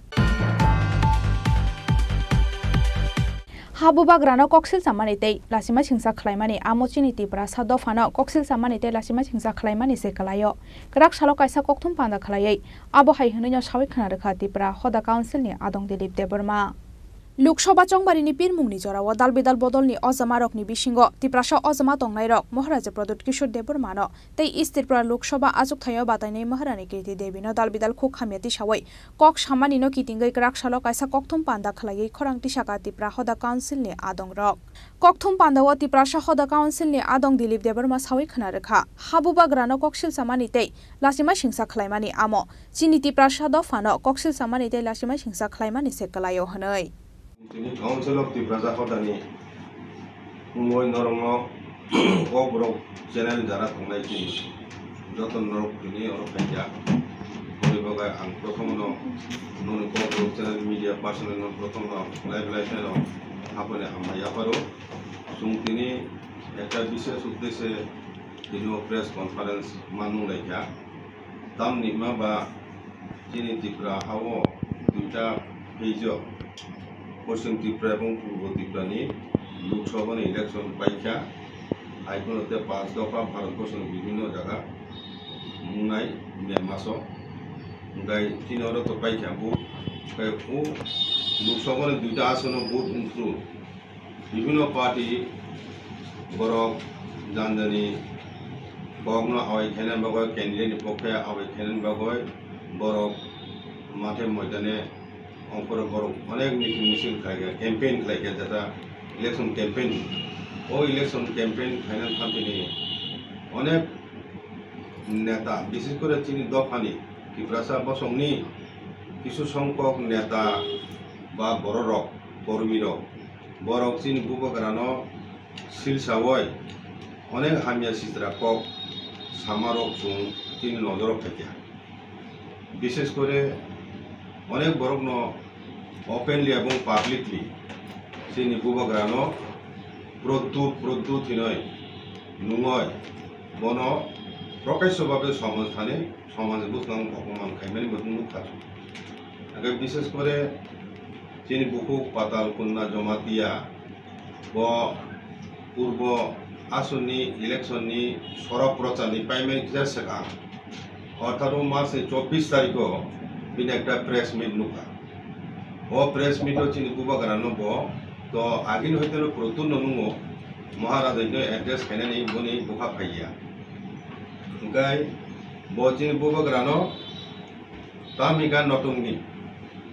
Ha bubagrano koksil chamani tei lachima singcha khlaimani amo chini Tiprasa dophano koksil chamani tei lachima singcha khlaimani se kwlaio. Kwrak salo kaisa kokthum panda khlaiwi abo hai hwnwino sawi khwna rwkha Tipra Hoda Council-ni adong Dilip Debbarma. Lok Sabha chongbarini pirmungni jorao dal bidal bodolni ojamarokni bisingo Tiprasa ojama tongnairok Maharaja Pradyut Kishore Debbarmano tei East Tripura Lok Sabha achukthai-o batainai Maharani Kirti Devi no dal bidal khuk hamya tisawi kok samani no kitingwi kwrak salo kaisa kokthum panda khlaiwi khorang tisaka Tipra Hoda Council ni adong rok. Kokthum panda o Tiprasa Hoda Council ni adong Dilip Debbarma sawi khwna rwkha, ha bubagra no koksil samani tei lachima singsa khlaimani amo chini Tiprasa dopha no koksil samani tei lachima singsa khlaimani se kwlaio hwnwi. Tini Council of Tiprasa hodani wngwi norokno kokborok channel jara tongnai tini joto norok tini oro phaikha. Aboni bagwi ang prothomno noni kokborok channel media person no prothomno live live no haponi hambai yapharo. Chwng tini ekta bishesh uddeshe tini o press conference manung laikha. Tamni hwnba ba chini Tripura ha-o duita phase o, Poschim Tripura ebong Purbo Tripura ni Lok Sabha ni election paikha, hai phano tei panch dopha Bharat borso ni bibhinno jaga wngnai May maso, hwnkhe chini oro to paikha vote, hwnkhe o Lok Sabha ni duita asono vote wngphuru. Bibhinno party borok jani jani kokno awai khainani bagwi, candidate ni pokhe awai khainani bagwi borok mathe moidane ongkhoro borok onek meeting misil khlaikha, campaign khlaikha, jeta election campaign. O election campaign khainani thamtini onek neta, bises kore chini dophani Tiprasa bosongni kisu songkok neta ba bororok, kormirok, borok chini bubagrano silsawoi onek hamya sitra kok samarok chwng chini nojoro phaikha. Bises kore onek borokno openly ebong publicly chini bubagrano Pradyut, Pradyut hinoi nungoi bono prokasho babe somaj thani, somaj bwskango opoman khaimani bo nukha. Hwnkhe bises kore chini bukhuk Patal Kunda Jamatia bo purbo aswkni election ni sorok prochar ni paimani kisa swkang, orthat o March ni chobbish tarikh o bini ekta press meet nukha. O press meet o chini bubagra no bo to agini hoite no Pradyut no nungo, Maharaj no address khainani boni bwkha phaiya. Hwnkhe bo chini bubagra no Tamni kha notongi,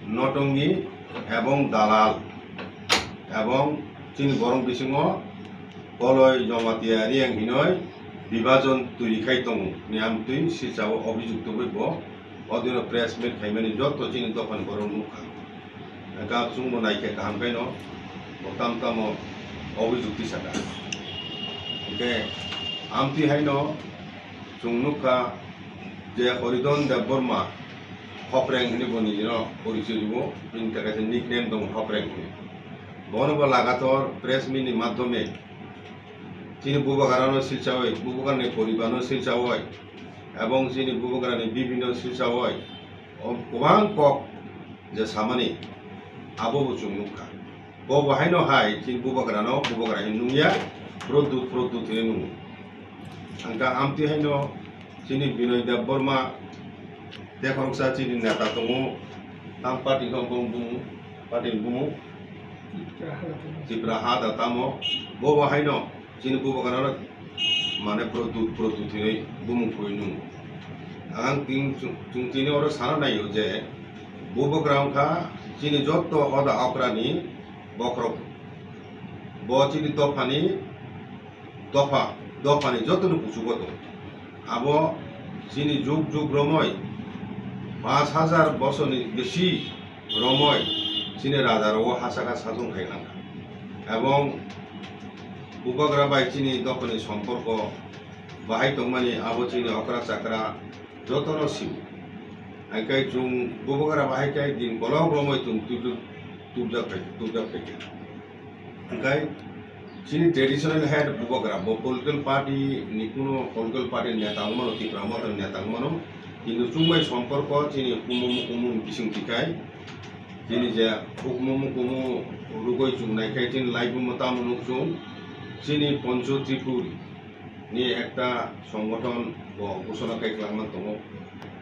notongi ebong dalal, ebong chini borok bisingo Koloi Jamatia Reang hinoi bibajon twi khai tongo ni amtwi silsao obhijukto bai bo odino press meet khaimani joto chini dophani borok nukha. Hwnkhe chwngbo naikhe kaham khaino bo tam tamo obhijukti saka. Hwnkhe amtwi haino chwng nukha je Horidon Debbarma Hopreng hinwi bo nijino porichoi rwo, bini ta kaisa nickname tongo Hopreng hinwi. Bono bo lagator press meet ni madhyome chini bubagrano silsawoi, bubagrani poribarno silsawoi, ebong chini bubagrani bibino silsawoi, o kwbang kok je samani abo bo chwng nukha. Bo bo haino hai chini bubagrano bubagra hinwi nungya, Pradyut, Pradyut hinwi nungo. Ang kha amtwi haino Chini Binoy Debbarma, tei khoroksa chini neta tongo, tam party khe bumung, party bumung, Tipra Hada tamo, bo bo haino chini bubagrano mane produt, produt hinwi bumung khurwi nungo. Ang tin, chwng, chwng tini oro sana naio je bubagra wngkha chini jotto hoda okrani bokhorok. Bo chini dophani dopha, dophani jotono kuchugo tongo. Abo chini jug jug romoi, panch hajar bosorni bisi romoi chini rajarogo ha saka sasong khai langkha. Ebong bubagra bai chini dophani somporko bahai tongmani abo chini okra chakra jotono sio. Hai khe chwng bubagra bahai khe din kolok romoi chwng tubjak, tubjak phai, tubjak phai khe. Hingkhai chini traditional head bubagra, bo political party ni kuno political party neta wngmano, Tipra Motha neta wngmano, kintu chwngbai somporko chini hukumu mukumu bising tikhai, chini je hukumu mukumu rugoi chwng naikhai chini laibuma tamo nuk chwng, chini Pancho Tripuri ni ekta songgothon bo ghosona khai kwlangma tongo,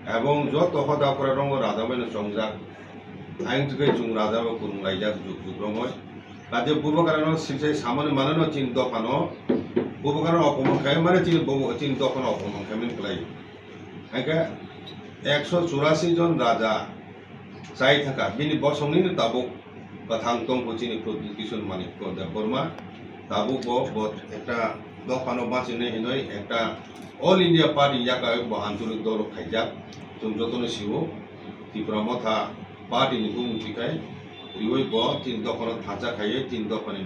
ebong joto hoda okra rongo rajabaino chongjak, ayang twi khe chwng rajabai kwrwng laijak jug jug romoi. Kaje bubagrano silsai samani manano chini dophano, bubagrano opomon khai mane chini bobo, chini dophano opomon khai mani kwlai. Hingkhe ekso churasi jon raja chai thangkha, bini bosongnino tabuk kwthang tongkho chini Pradyut Kishore Manikya Debbarma, tabuk bo, bo ekta dophano bachinai hinwi ekta All India Party yakarwi bo ancholik dolo khaijak, chwng jotono sio, Tipra Motha Party ni bumung twi khai riwi bo chini dophano thansa khaiwi chini dophani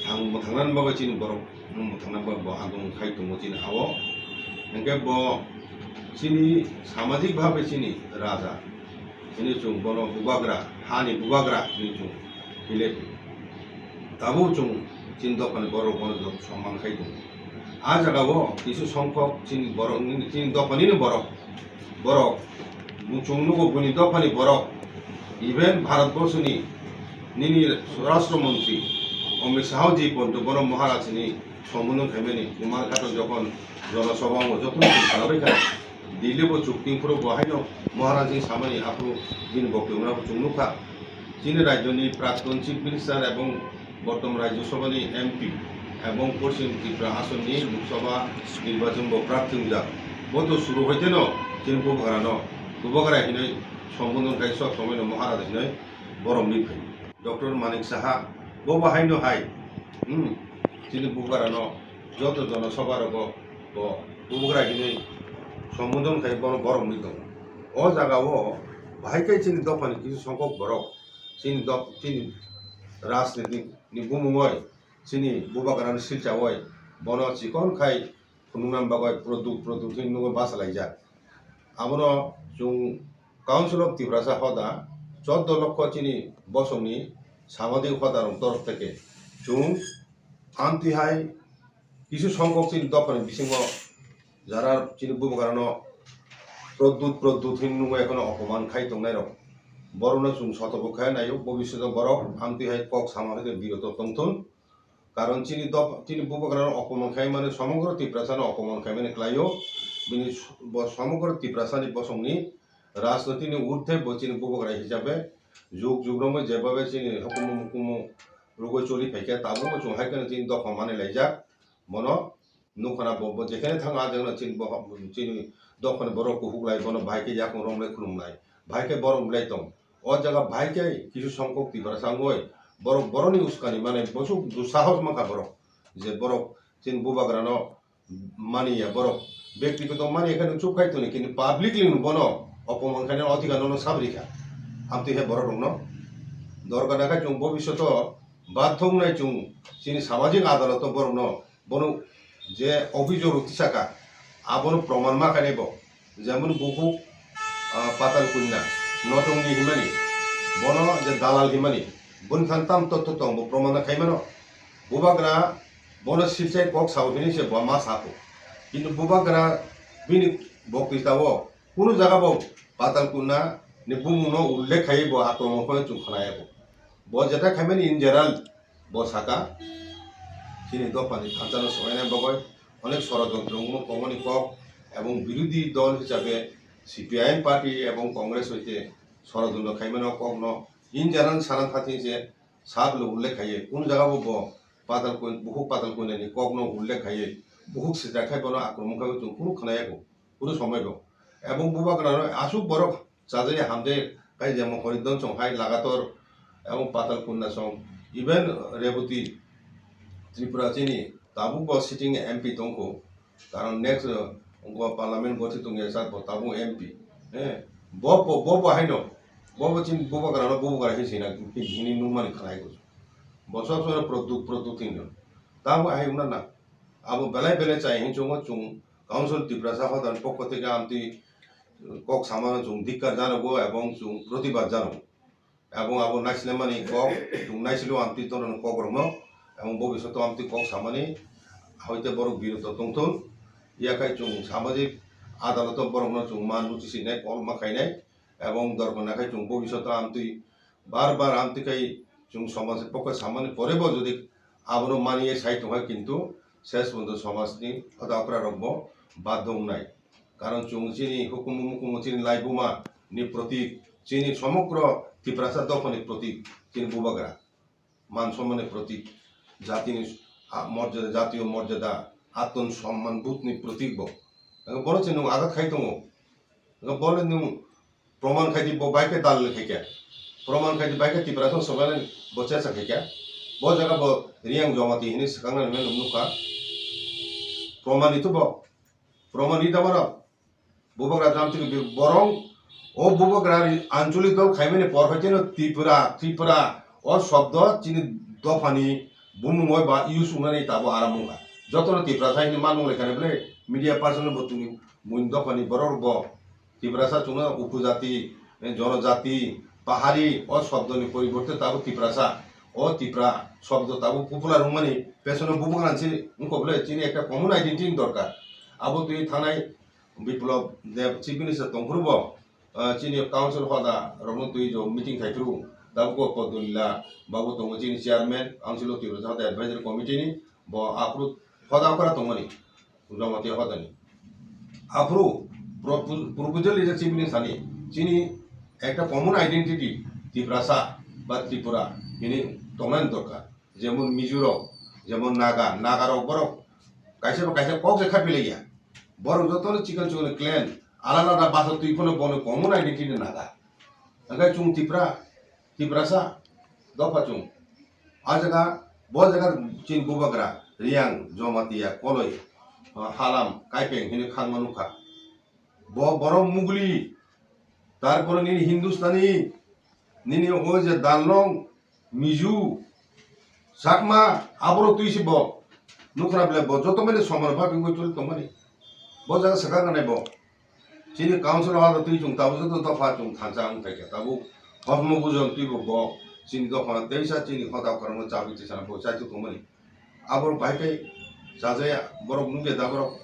thang-, mwthangna bagwi chini borok mwthangna bagwi bo agong khai tongo chini ha-o. Hingkhe bo chini samajik bhabe chini raja, chini chwng bono bubagra, hani bubagra hinwi chwng hile tabuk chwng chini dophani borok bono joto soman khai tongo. A jagao kisa songkhok chini borok, chini dophanino borok, borok, chwng nugo buini dophani borok, even Bharat borso ni nini Swarashtra Montri Amit Shah ji porjonto bono Maharaj ni sombodhon khaimani, Kumarghat o jokhon Jana Sabha o jokhon kalabai kha, Delhi bo chukting phuru bo haino Maharaj ni samani aphuru bini boktobyo no chwng nukha. Chini rajyo ni Prakton Chief Minister ebong Bortoman Rajya Sabha ni M P ebong Poschim Tripura ason ni Lok Sabha nirbachon bo prarthi wngjak. Bo to suru hoite no chini bubagra no, bubagra hinwi sombodhon khai sok somoi no Maharaj hinwi borom ni phai. Doctor Manik Saha bo bo hai no hai, hmm, chini bubagra no joto Jana Sabha rogo bo bubagra hinwi sombodhon khai bono borom ni tongo. O jaga o bahai khe chini dophani kisa songkhok borok chini dop-, chini rajniti ni bumungoi chini bubagrani silchawi bono chikon khai phunukna bagwi Pradyut, Pradyut hinwi nugwi bachalaijak. Abono chwng Council of Tiprasa hoda choddo lokho chini bosongni samajik hodarok torof theke chwng amtwi hai kisu songkok chini dophani bisingo jara chini bubagrano Pradyut, Pradyut hinwi nungwi ekheno opoman khai tongnairok, borokno chwng sotorko khai naio, bobisyoto borok amtwi hai kok sama hwnkhe biroto tongthun. Karon chini dopha, chini bubagrano opoman khaimani, somogro Tiprasano opoman khaimani kwlaio. Bini s-, bo somogro Tiprasani bosongni rajnitini urdhwe bo chini bubagra hisabe jug jug romwi jebabe chini hukumu mukumu rwgwi choli phaikha, tabukbo chwng hai kheno chini dopha manwi laijak. Bono nukha na bo, bo jekheno thango, ah jagano chini bo, chini dophani borok kuphuk lai, bono bahai khe yakung romlai khulumlai, bahai khe borom lai tong. O jaga bahai khe kisu songkok Tiprasa wngwi borok borokni uskani manwi bosuk dusahos mankha borok, je borok chini bubagrano maniya borok, bektigoto maniya khe nwng chuk khai toni, kintu publicly nwng bono opoman khainani odhikar nono sabrikha, amtwi hai borok rokno dorkar nakhai chwng bobisyoto bathok wngnai chwng chini samajik adaloto borokno bono je obhijog rok tisaka abono proman ma khainai bo. Jemon bukhuk, ah, Patal Kanya, Notongni himani, bono je dalal himani, boni thani tam totto tong, bo proman khaimano. Bubagra bono silchai kok sao hini se bo ma sako. Kintu bubagra bini boktwitao kunu jaga bo Patal Kanya ni bumungno ullekh khaiwi bo akromon khainai chwng khnaya bo. Bo jeta khaimani in general bo saka, chini dophani thansano swbaina bagwi onek sorojontro wngmani kok, Ebong birodhi dol hisabe C P I M party ebong Congress hoite sorodondro khaimano kokno in janan sanan khating se sab lo ullekh khaiye, kun jaga bo bo patal kun, buhuk patal kunani kokno ullekh khaiye, buhuk sida khai bono akromon khai bo chwng kunu khnayaku, kunu somoi bo. Ebong bubagrano asuk borok chajani hamde kai jemo Horidon song hai lagator ebong patal kunna song, even Reboti Tripura chini tabuk bo sitting M P tongkho, karon next, uh, go parliament gothi tongya sa bo tabuk M P. Eh, bo bo bo bo haino, bo bo chini bubagrano bubagra hin sina hini nungmani khlai go. Bo sob sob product product hinno. Tabuk hai wngna na. Abo belai belai chai hin chungo chung Council Tiprasa hodan pokko theke amtwi kok samano chung dikkar janogo ebong chung protibad janogo. Ebong abo naislemani kok, chung naisilo amtwi tono kok rokno, ebong bobiswto amtwi kok samani, hoite borok biroto tongthun, yakhai chung samajik adaloto borokno chung ma notice rinai, kol ma khainai, ebong dorkar nakhai chung bobiswto amtwi bar bar amtwi khai chung somaj pokhe samani porebo jodi abono maniye sai tongkha, kintu ses ponto somajni hoda okra rokbo baddo wngnai. Karon chwng chini hukumu mukumu chini laibuma ni protik, chini somogro Tiprasa dophani protik, chini bubagra man sommanni protik, jatini, ah, morjada, jatiyo morjada, atmosomman bodhni protik bo. Ego bono chini nwng agat khai tongo. Ego bono nwng proman khai di bo bai khe dalil khai khe. Proman khai di bai khe Tiprasa sobainani bo chesa khai khe. Bo jaga bo Riyang Jomati hini swkang nani mano nukha. Proman itu bo. Proman ri da bono. Bubagra jam twi bi borong o bubagra ri ancholi dol khaimani por hai cheno Tripura, Tripura o shobdo chini dophani bumung oi ba use wngnani tabo aram wngkha. Jotono Tiprasa hini man wnglaikha bwle media person bo tini buini dophani borok bo Tiprasa chwngno upojati, eh, jonojati, pahari o shobdoni poriborte tabo Tiprasa, o Tipra shobdo tabo popular wngmani pesono bubagrani se wngkha bwle chini ekta common identity ni dorkar. Abo twi thangnai Biplab Deb Chief Minister tongphuru bo, ah, chini council hoda rokno twi jo meeting khai phuru, tabuk o Kodulila babu tongo chini chairman, council o Tiprasa hoda advisory committee ni, bo aphuru hoda okra tongmani, Jamatia hodani. Aphuru pro-, proposal leader Chief Minister ni, chini ekta common identity Tiprasa ba Tripura, bini tongnani dorkar. Jemon Mizorok, jemon Naga, Nagarok borok kaisa ba kaisa kok se khapi laiya. Borok jotono chikon chikon clan, alada alada basa twi phano bono common identity Naga. Hwnkhe chwng Tipra, Tiprasa, dopha chwng. A jaga, bo jaga chini bubagra, Riyang, Jomatia, Koloi, ah, Halam, Kaipeng hwnwi khangma nukha. Bo borok Mugli, tarpore nini Hindustani, nini o je Danlong, Miju, Chakma, aborok twi si bo. Nukra bele bo joto mani somar bhabe wngwi tuli tongmani. Bo jaga swkang nai bo. Chini council hall twi chwng tabuk joto dopha chwng thansa wng phaikha. Tabuk hokmo bujon twi bo bo. Chini dopha teisa chini hoda kwrwngno chabwi tisana bo chaitok tongmani. Abo bai khe chajaya borok nukya da borok.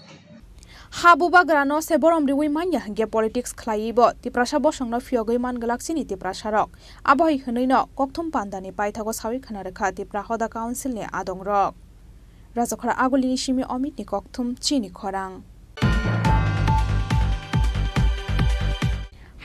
Ha bubagrano se borom riwi manya hinkhe politics khlaiwi bo Tiprasa bosongno phiyogwi man glak chini Tiprasarok. Abo hai hwnwino kokthum pandani paithago sawi khna rwkha Tipra Hoda Councilni adongrok. Rajakhora Agulini simi Omitni kokthum chini khorang.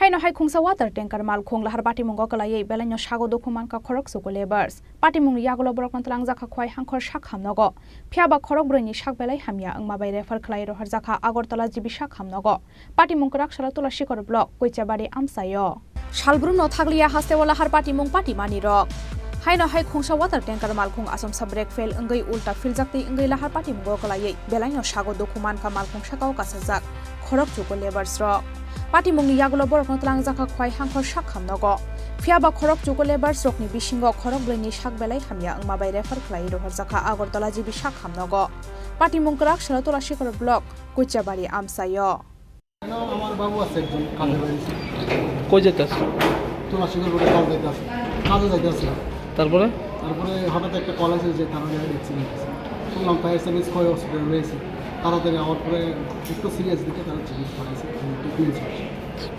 Haino hai khungsa water tanker malkhung lahar patimungo kwlaiwi belaino sago dukhu mankha khorok chuku labours. Patimungni yagulo borokno twlangjakha Khwai Hangkhor sak hamnogo. Phiyaba khorok brwini sak belai hamya wngma bai refer khlai rohorjakha Agartala G B sak hamnogo. Patimung kwrak salo Tulashikor block, Koichebari amchaio. Salbrumno thakliya hasteo lahar patimung patimani rok. Haino hai khungsa water tanker malkhung Achomsa break fail wngwi ulta philjaktwi wngwi lahar patimungo kwlaiwi belaino sago dukhu mankha malkhung sakao kasajak khorok chuku labours rok. Patimungni yagulo borokno twlangjakha Khwai Hangkhor sak hamnogo. Phiyaba khorok chuku labours rokni bisingo khorok brwini sak belai hamya wngma bai refer khlai rohorjakha Agartala G B sak hamnogo. Patimung kwrak salo Tulashikor block, Koichebari amchaio. আমার বাবু আছে একজন, কাজে বেরিয়েছে। কই যেতে আছে? তো আশিকর করে কাজ যাইতে আছে, কাজে যাইতে আছে। তারপরে? তারপরে হঠাৎ একটা কল আছে যে তার নাকি অ্যাক্সিডেন্ট হয়েছে। শুনলাম তাই এসএমএস হয়ে হসপিটালে রয়েছে। তাড়াতাড়ি আমার পরে একটু সিরিয়াস দিকে তারা চিকিৎসা করাইছে, ট্রিটমেন্ট চলছে।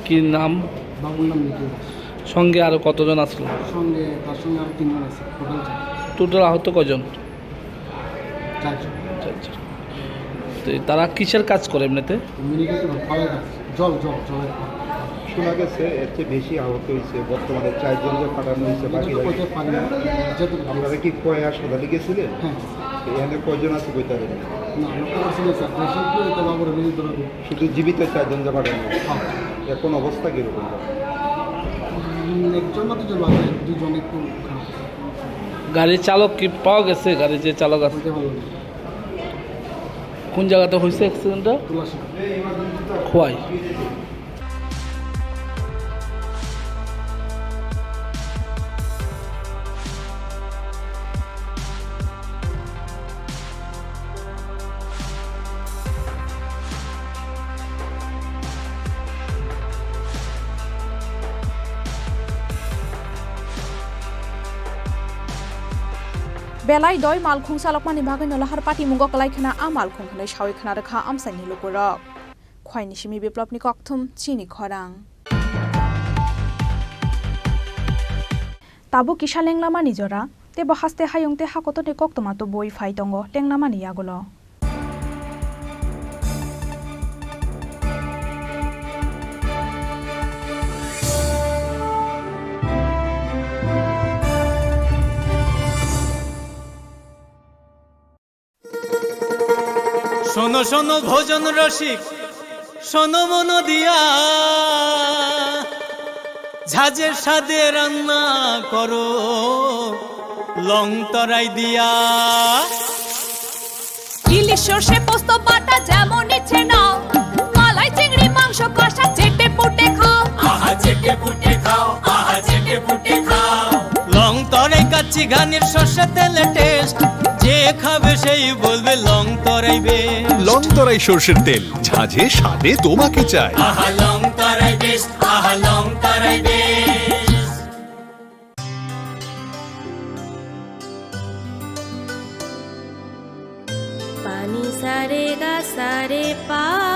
কি নাম? বাবুর নাম নিখিল দাস। সঙ্গে আরো কতজন আসলো? সঙ্গে, তার সঙ্গে আরো তিনজন আছে, টোটাল চার। টোটাল আহত কয়জন? চারজন। চারজন। তো তারা কিসের কাজ করে এমনিতে? মিনিকেটর পাম্প, জল, জল, জলের পাম্প। শোনা গেছে এর চেয়ে বেশি আহত হয়েছে, বর্তমানে চারজনকে পাঠানো হয়েছে, বাকি পর্যায়ে পানি যেতে পারে। আপনারা কি খোয়াই হাসপাতালে গেছিলেন? হ্যাঁ। এখানে কয়জন আছে কইতে পারেন? না, আমরা তো বলছি না, স্যার। শুধু জীবিত চারজনকে পাঠানো হয়েছে। হ্যাঁ। এখন অবস্থা কিরকম? উম, একজন না দুজন আছে, দুজন একটু খারাপ। গাড়ির চালক কি পাওয়া গেছে? গাড়ির যে চালক আছে? বলতে পারলাম না। কোন জায়গাতে হয়েছে অ্যাক্সিডেন্টটা? তুলাসী। Khowai. Belai doi malkhung chalokmani bagwino lahar patimungo kwlai khna a malkhung hwnwi sawi khna rwkha amchaini lukurok. Khwaini simi Biplopni kokthum chini khorang. Tabuk kisa lenglamani jora, tebo haste hayung tei hakotorni koktwma tubui phai tongo lenglamani yagulo. শোনো শোনো ভোজন রসিক, শোনো মন দিয়া, ঝাঁঝে স্বাদে রান্না করো লং তরাই দিয়া। ইলিশ সর্ষে পোস্ত বাটা যেমন ইচ্ছে নাও, মালাই চিংড়ি মাংস কষা চেটে পুটে খাও। আহা চেটে পুটে খাও, আহা চেটে পুটে খাও। লং তরাই কাচ্চি ঘানির সর্ষে তেলে টেস্ট, যে খাবে সেই বলবে লং তরাই বেস্ট। লং তরাই সর্ষের তেল, ঝাঁঝে স্বাদে তোমাকে চাই। আহা লং তরাই বেস্ট, আহা লং তরাই best. Pani sare ga sare pa.